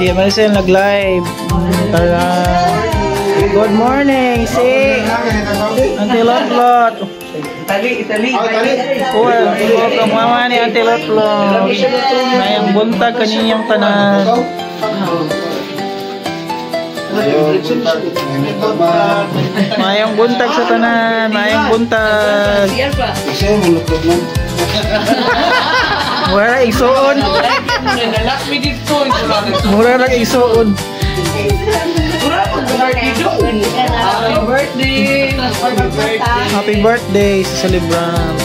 Si Maricel nag-live. Tara. Good morning, si Auntie Lotlot. Itali, Itali. Well, welcome mama ni Auntie Lotlot. Mayang buntag kaninyong tanan. Mayang buntag sa tanan, mayang buntag. Mura igsuon. Mura lang igsuon. Happy birthday! Happy birthday sa celebrant.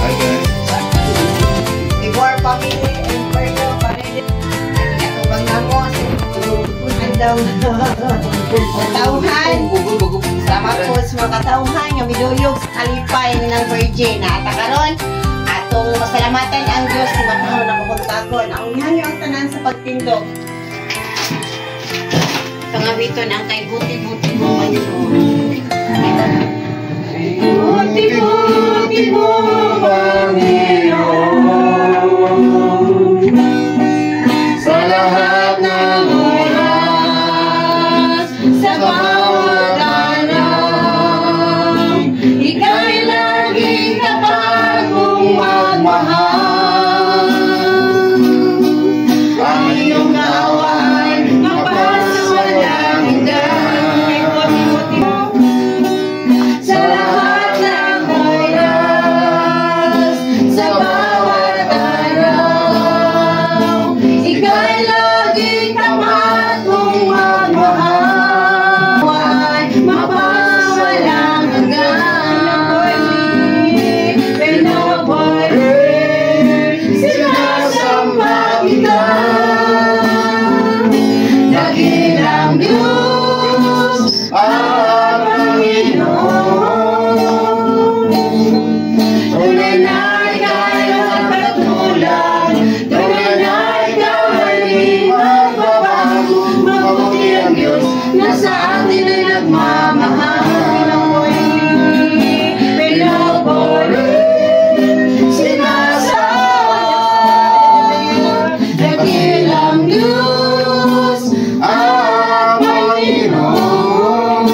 Hi guys. Igor family Imperio family. Katubang namo andang katauhan. Sama po sa mga katauhan nga miduyog sa kalipay ng Virgin. At karon atong masalamatan ang Dios kung matahon na pupuntakon. Ang nihanyo ang tanan sa pagtindog. Pangawiton ang kay buti-buti mo, Panginoon. Buti-buti mo, Panginoon, sa lahat ng oras, sa bawat araw, ika'y laging tapat kong magmahal. Ang iyong awa ay mapasawalang hanggan. Kay buti-buti mo. Sa lahat ng oras, sa bawat araw, ika'y laging tapat kong magmahal. Mapasawalang hanggan. Pinapuri, sinasamba kita. Dakilang Diyos at Panginoon. Tunay na ika'y walang katulad, tunay na ika'y di magbabago. Mabuti ang Diyos na sa atin ay nagmamahal. Pinupuri, sinasamba, dakilang Diyos at Panginoon.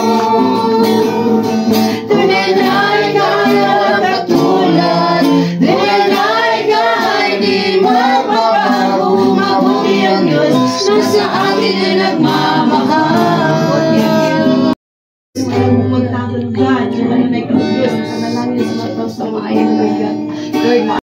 Tunay na ika'y walang katulad, tunay na ika'y di magbabago. Mabuti ang Diyos na sa atin ay nagmamahal. Pupuntakon God, yung ano na ikaw Diyos, sa panalangin sa mga sa maayong Lord God. Lord,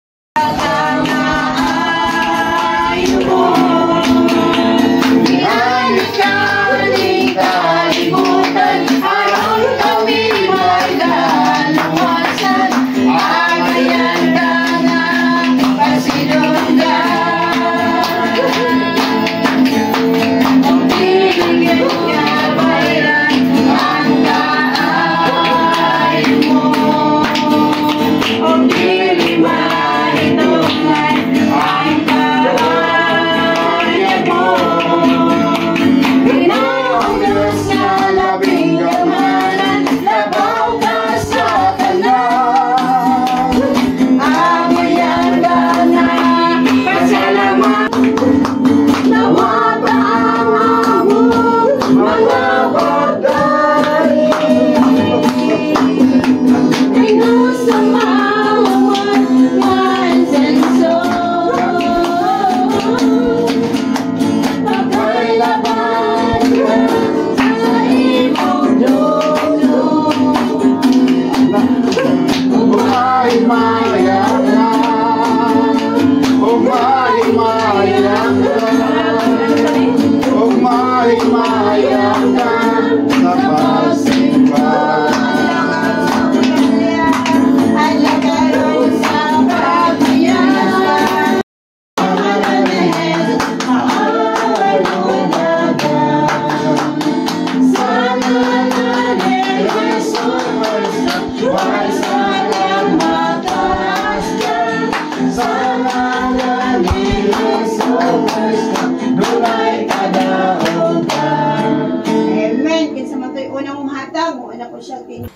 Amen. Kinsa man to'y unang muhatag, mo una ko siya tin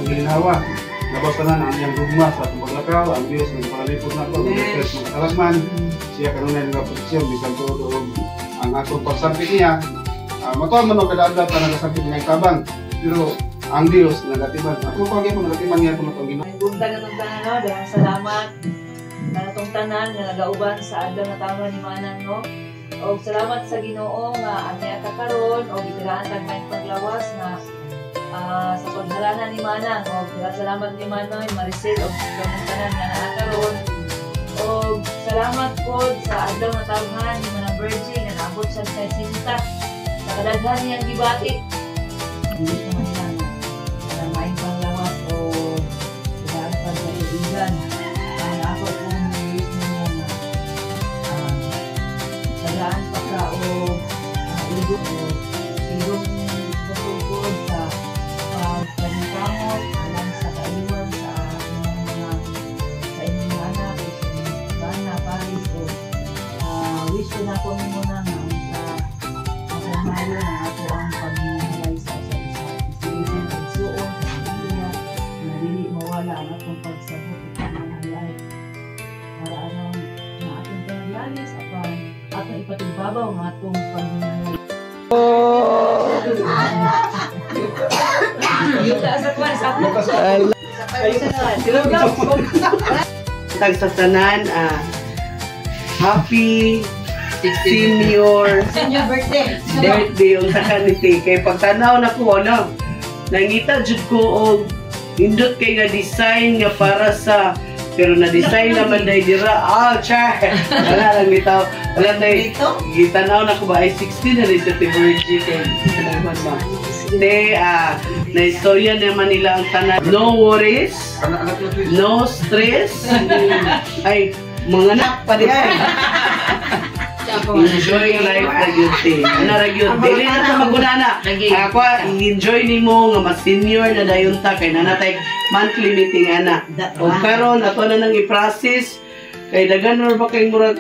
Ginhawa. Labaw tanan ang iyang gugma sa atong paglakaw, ang Dios nagpakalipot na ako, ang Diyos mga siya kanunay nga proteksyon bisan tuod og ang atong pagsapit niya. Matuod man og kada adlaw ta nagasapit nga tabang, pero ang Dios nagatiman. Ako pa gyud nagatiman niya atong Ginoo. Buntag atong tanan, no, daghang salamat kanatong tanan nga nagauban sa adlaw nga tama ni Manang, no. Og salamat sa Ginoo nga ania ta karon og gitagaan tag may paglawas nga sa pagharana ni Manang. Og salamat ni Manoy, Maricel og kamong tanan nga naa karon. Og salamat pod sa adlaw nga tawhan ni Manang Virgie nga naabot siya sa sinta sa kadaghan niyang gibati. Dili naman niya nga para maayong panglawas o tagaan pa sa kaibigan. Ang ako kung wish niya nga tagaan pa ka o igo o igong pasugod sa pagpaningkamot alang sa kaaliwan sa mga sa inyong mga anak o sa inyong bana, paris o wish ko na ko nimo na nga unsa ang na ato ang paghihalay sa isa't isa. Isipin pagsuon sa pamilya na dili mawala ang atong pagsabot ug pagmamalay. Para aron na atong panaglalis apan atong ipatigbabaw ang atong paghihalay. Yuta sa kwan sa Tag sa tanan, happy senior Senior birthday. birthday yung sa kaniti. Kay pagtanaw na ko, ano, nangita jud ko og indot kay nga design nga para sa pero na-design naman dahil dira. Ah, char! Wala lang bitaw. Wala tayo. Gitanaw na ko ba? Ay, 16 na rin sa Virgie kay naman ba? Te, na-istorya naman nila ang tanan. No worries, no stress. Ay, mga anak pa di ay. Enjoy life na gyud te. Ana ra gyud. Dili na ta magunana. Ako enjoy nimo nga mas senior na dayon ta kay nanatay monthly meeting ana. Og karon ato na nang i-process kay daghan or ba kay murag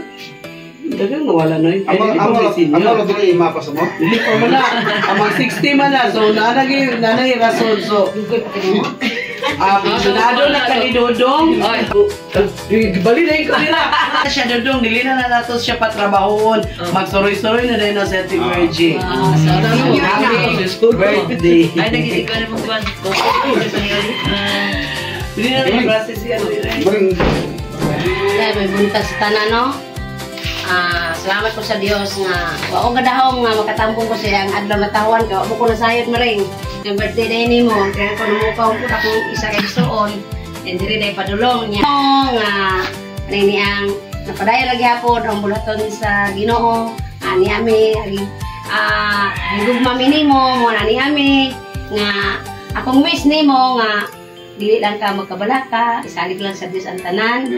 dagan wala no. Amo amo amo dili mapa sa mo. Dili pa man na. Amang 60 man na. So nanay nanay rason so. Sunado na ka ni Dodong. Bali na yung kamera. Siya Dodong, dili na na nato siya patrabahoon. Magsuroy-suroy na din na sa Ate Virgie. Happy birthday. Ay, nag-isip ka na magkuhan. Dili na na process yan. Ay, may buntag sa tanan, no? Salamat po sa Dios nga wa ko gadahom nga makatambong ko siya ang adlaw nga tawan ka wa mo ko nasayod maring yung birthday day nimo kaya ko numukaw po akong isa kay suon and diri day padulong niya nga ani ang napadayon lagi hapon ang bulaton sa Ginoo ani ami gugma mi nimo mo ani ami nga akong wish nimo nga dili lang ka magkabalaka, isalig lang sa Dios ang tanan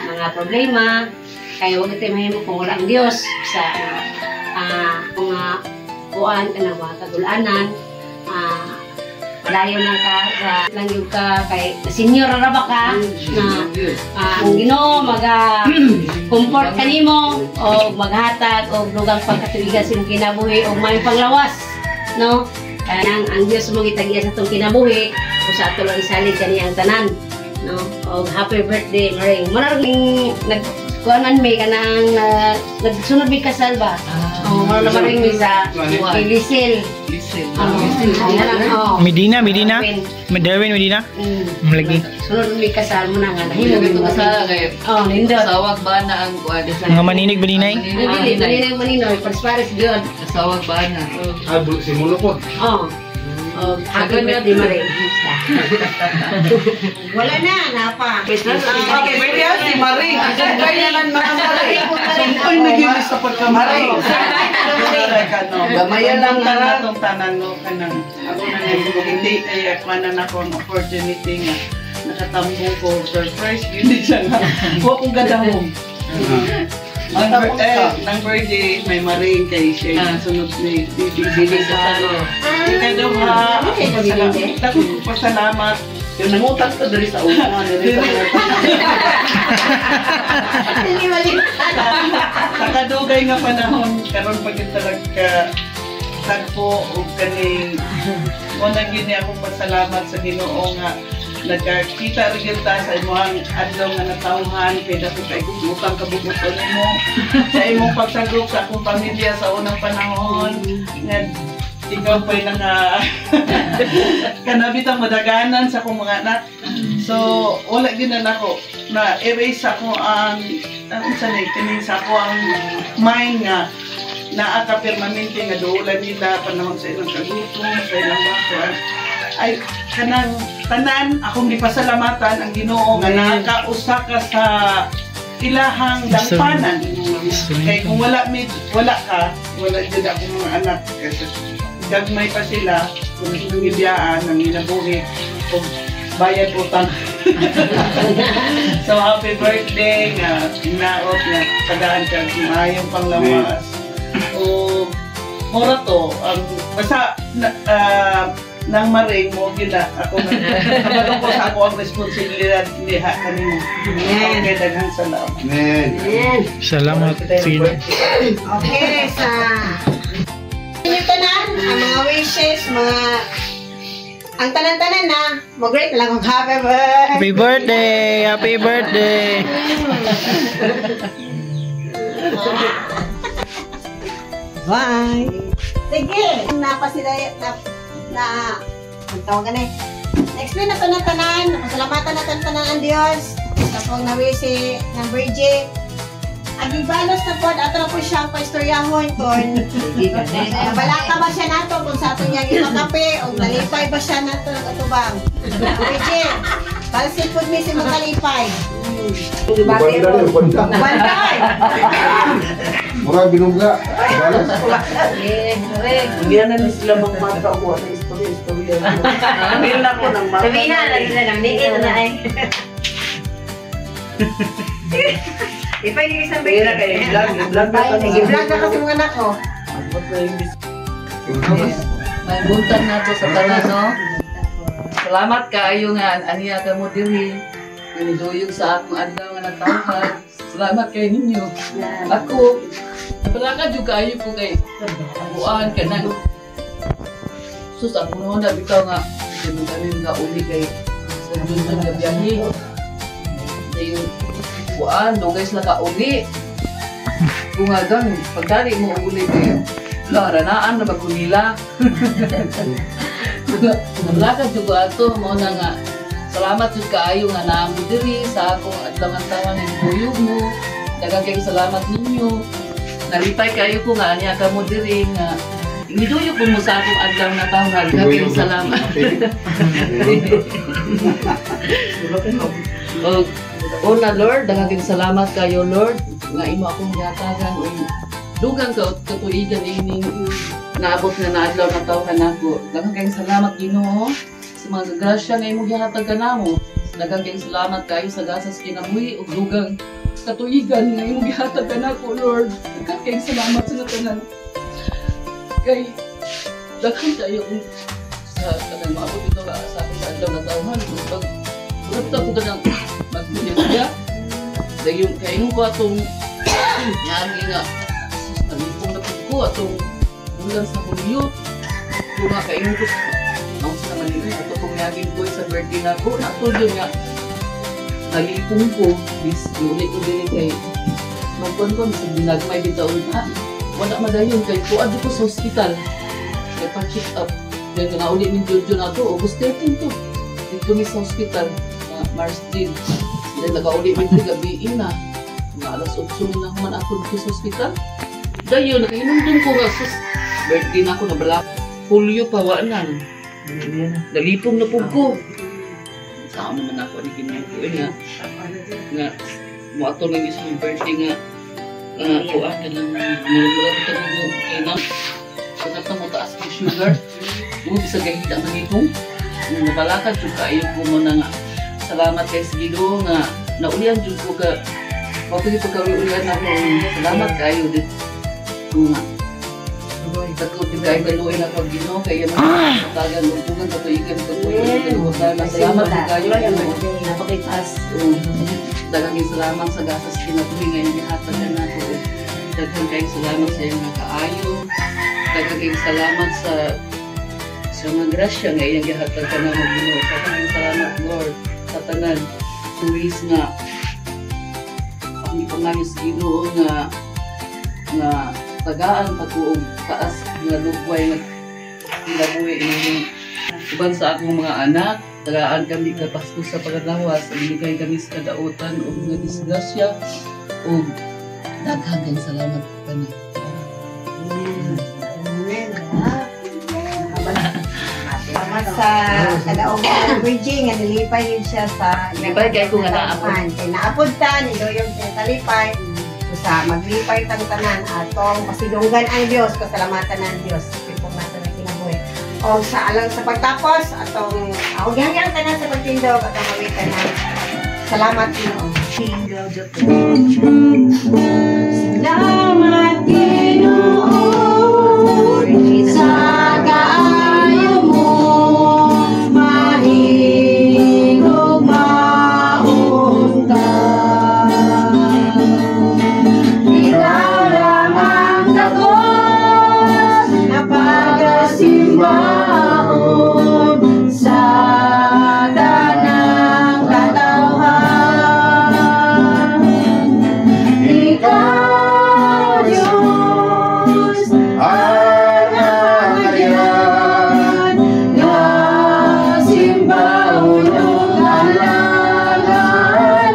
mga problema kaya wag tayo mahimo kung wala ang Dios sa mga kuan kanang mga kagulanan, padayon lang ka sa lang gyud ka kay senior ra ba ka na ang Ginoo maga comfort kanimo o maghatag og dugang pagkatuigan sa imong kinabuhi o may panglawas, no? Kanang ang Dios mo gitagiya sa atong kinabuhi kung sa ato lang isalig kani ang tanan, no? Og happy birthday, Maring. Muna ring nag kuanan mi kanang nagsunod mi kasal ba? Oh, mura na maring mi sa kay Lisil. Oh. Medina, Medina. Darwin Medina. Lagi. Sunod mi kasal mo na nga nahimo mi kasal kay. Oh, nindot. Sawag ba na ang kuan? Mga maninig ba dinay? Dili, maninay maninoy, pares-pares gyud. Sawag ba na? Ah, simulo po. Oh. Oh, happy birthday, Maring. Wala na, napa. Okay, birthday si Maring. Kaya naman mga Maring. Ay, naging sa pagkamari. Gamaya lang Tanan ha. atong tanan no kanang ako na nga hindi kay ako na na ako ang opportunity nga nakatambong ko surprise gyud ni siya nga wa ko gadahom. Nang birthday may maring kay siya sunod ni Didi sa salo. Ikaduha, ako pasalamat. Yung nangutang ka diri sa una, diri sa una. Sa kadugay nga panahon karon pag yun talaga tagpo og kaning mo na gyud ni akong pasalamat sa Ginoo nga Nagkakita rin gyud ta sa imong adlaw nga natawhan kay dako kay kong utang kabubuton nimo sa imong pagsagop sa akong pamilya sa unang panahon nga ikaw pa'y naka kanabitang madaganan sa akong mga anak. So, wala gyud na nako na erase ako ang unsa ni kining sa ako ang mind nga naa ka permanente nga duolan nila panahon sa ilang kagutom, sa ilang mga kuan. Ay kanang tanan akong gipasalamatan ang Ginoo nga nakausa ka sa ilahang dangpanan. Kay kung wala mi wala ka, wala jud akong mga anak kasi gagmay pa sila kung ilang gibiyaan ang ginabuhi og bayad utang. So happy birthday nga hinaot nga padaan ka maayong panglawas. O mura to ang basta na, nang maring mo gyud na ako kabalo ko sa ako ang responsibilidad diha kanimo. Okay, daghang salamat. Amen. Salamat. Sige. Okay, sa inyo tanan, ang mga wishes, mga ang tanan-tanan na, mag-great na lang kung happy birthday. Happy birthday! Happy birthday! Bye! Sige! Napasila, na, na, ang tawag ka na eh. Na-explain na to ng tanan, napasalamatan na to ng tanan ang Diyos, sa pong nawisi ng Virgin. Aging balos na po, ato na po siyang paistoryahon kung nabalaka ba siya nato kung sa ato niyang ipakape o nalipay ba siya nato ng atubang. Virgin, balsin po mi si mga kalipay. Banda rin, banda. Bantay! Mura binugla. Balas. Hindi na ni sila magmata ko sa istorya istorya. Meron ako ng mata. Sabihin na, lagi na lang. Niin na ay. Ipay yung isang Pera kay vlog, vlog na to. Sige, vlog na kasi mga anak ko. May buntag na to sa tanan, no? Salamat kaayo nga aniya ka mo diri. Piniduyog sa akong adlaw nga natawhan. Salamat kay ninyo. Ako, wala ka jud kaayo ko kay buan ka na. Sus, ako noon na bitaw nga di man kami nga uli kay sa Junjun nga biyahe. Dayon buan, dugay sila ka uli. Kung nga gan, pagdali mo uli kay la, ranaan na bago nila. Nablakad jud ko ato mo na nga salamat jud kaayo nga naamo diri sa akong adlaw nga taon ng buyog mo. Daghang kayong salamat ninyo. Nalipay kayo ko nga anya ka mo diri nga Miduyog ko mo sa akong adlaw nga taon. Daghang kayong salamat. Og una Lord, daghang kayong salamat kayo Lord nga imo akong gihatagan og dugang ka katuigan ining naabot nga naadlaw na tawhan nako. Daghang kayong salamat Ginoo sa mga grasya nga imong gihatag kanamo. Daghang kayong salamat kayo sa gasas kinabuhi ug dugang katuigan nga imong gihatag kanako Lord. Daghang kayong salamat sa tanan. Kay daghan kayo kung sa kanang maabot ito sa akong adlaw na tawhan. Pag urap ko kanang magbuya-buya. Dayon kaingon ko atong ngaagi nga sus nalipong na pud ko atong bulan sa Hulyo. Kung nga kaingon ko ang sa naman ato kong yaging ko sa birthday na ko natulyo nga nalipong ko bis uli ko diri kay magkon-kon sa ginagmay bitaw na wala madayon kay kuad ko sa ospital nagpa-check up then nauli ni Jojo na to August 13 to dito mi sa ospital na Mars din then nakauli mi ko gabi na mga alas 8 na human ako dito sa ospital. Dayon nakahinumdum ko nga sus birthday na ako nabala Hulyo pa wa na. Nalipong na pug ko. Saan naman ako ni Ginoo nga nga mo ato lang isang birthday nga kuan ka lang murag ito ng inam. Pagkat mo taas ang sugar, mo bisag gahita manipong. Nabalakad jud kaayo ko mo na nga salamat kay sa Ginoo nga naulian jud ko ka mao pud pagkauli-ulian ako. Salamat kaayo dit nga Takot din kayo kaluoy na pag Ginoo kaya mga tagan lungkungan katuigan katuigan. Salamat din kayo Ginoo. Napakitaas. Daghang salamat sa gasas kinabuhi ngayon gihatag ka nato. Daghang kayong salamat sa iyong kaayo. Daghang kayong salamat sa Sa mga grasya nga iyang gihatag kanamo, Ginoo. Daghang salamat, Lord, sa tanan. Ways nga akong ipangayo sa Ginoo nga nga tagaan pa ko og taas nga lugway nga kinabuhi inyong uban sa akong mga anak. Tagaan kami ka Pasko sa paglawas, binigay kami sa kadautan ug nga disgrasya ug daghan kayong salamat kani. Amen. Salamat sa kadaugan ng Bridging nga nilipay yun siya sa Lipay kay ko nga naapod. Kay naapod ta, niluyog siya sa lipay. So sa maglipay tang tanan atong pasidunggan ang Dios, pasalamatan ang Dios. Tipong nato na kinabuhi. O sa alang sa pagtapos atong ako gihanggang tanan sa pagtindog atong awitan na Salamat, Ginoo. Salamat, Ginoo, sa kaayo mo, mahigugmaon ka. Ikaw lang ang takos na pagasimbaon sa tanang katawhan. Ikaw, Diyos, ang ayan nga simbahon ug alagaran.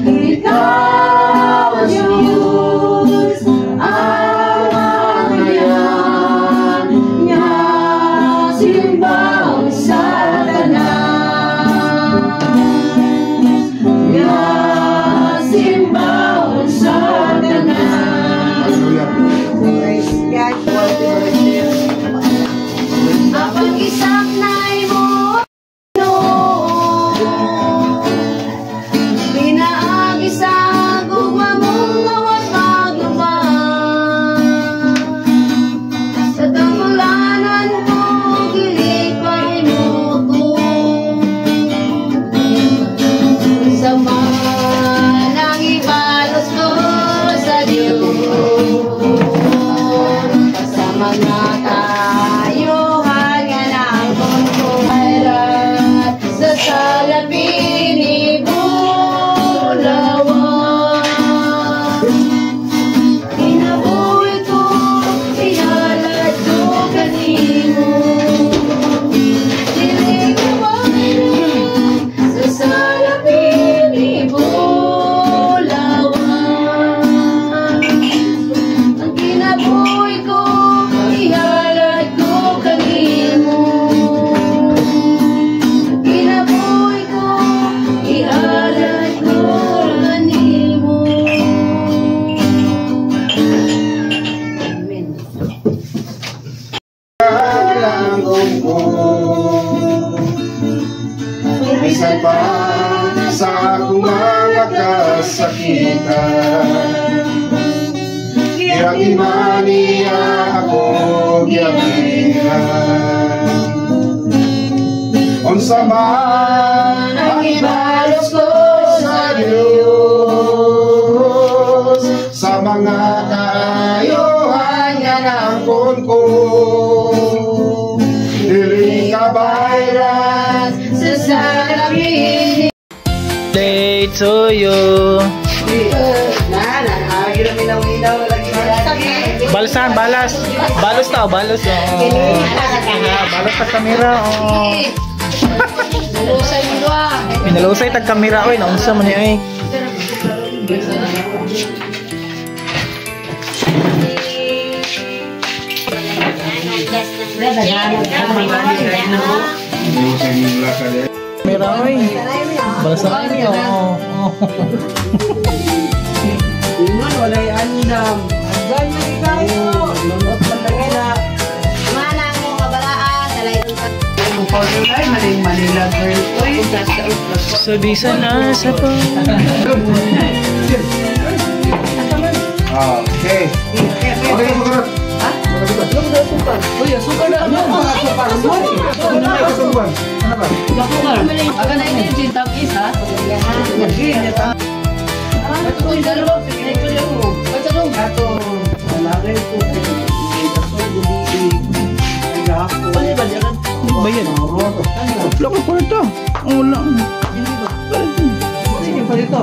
Ikaw, Diyos, ang ayan nga simbahon sa tanan. Nga simbahon sa tanan. Hallelujah. Praise God. Apang isaknay mo, Ginoo, pinaagi sa gugma mong wa maglumang. Sa tangulanan ko, gilipay mo ko. Sa man ang ibalos ko sa Diyos, sa mga kaayuhan nga nangkon ko sa salapi ni Bulawan. Kinabuhi ko, ihalad ko kanimo. Dili ko sa salapi ni Bulawan. Ang kinabuhi ko, ihalad ko kanimo. Ang kinabuhi ko, ihalad ko kanimo. Amen. Langgong ko bisan pa sa akong mga kasakitan, giagiman niya ako, giagiman. Unsa man ang ibalos ko sa Diyos sa mga kaayuhan nga naangkon ko, dili ka bayran sa salapi Day to you. Na, na, minaw-minaw na lagi lagi. Balsan, balas. Balos ta, balos. Oh. Balos ta kamera. Oh. Nalusay mo doa. Minalusay tag kamera oy, naunsa man ni ay. Kamera oy. Balasan ni oh. Oh. Ingon, walay andam. Ganyan kayo. Lulot man lagi na. Mana mo kabalaan, dalay Kung powder ay, maling Manila girl. Uy, Sabi sana sa pa. Okay. Okay, makarap. Uy, asukar na. Ano ba? Ano ba? Aga na ini gin is ha. Ito ko yung dalawa. Ito ko. Ato, malagay ko. Ay, gasol, gubi. Ay, gahapon. Bayad. Wala ko kwarta. Wala. Sige, palito.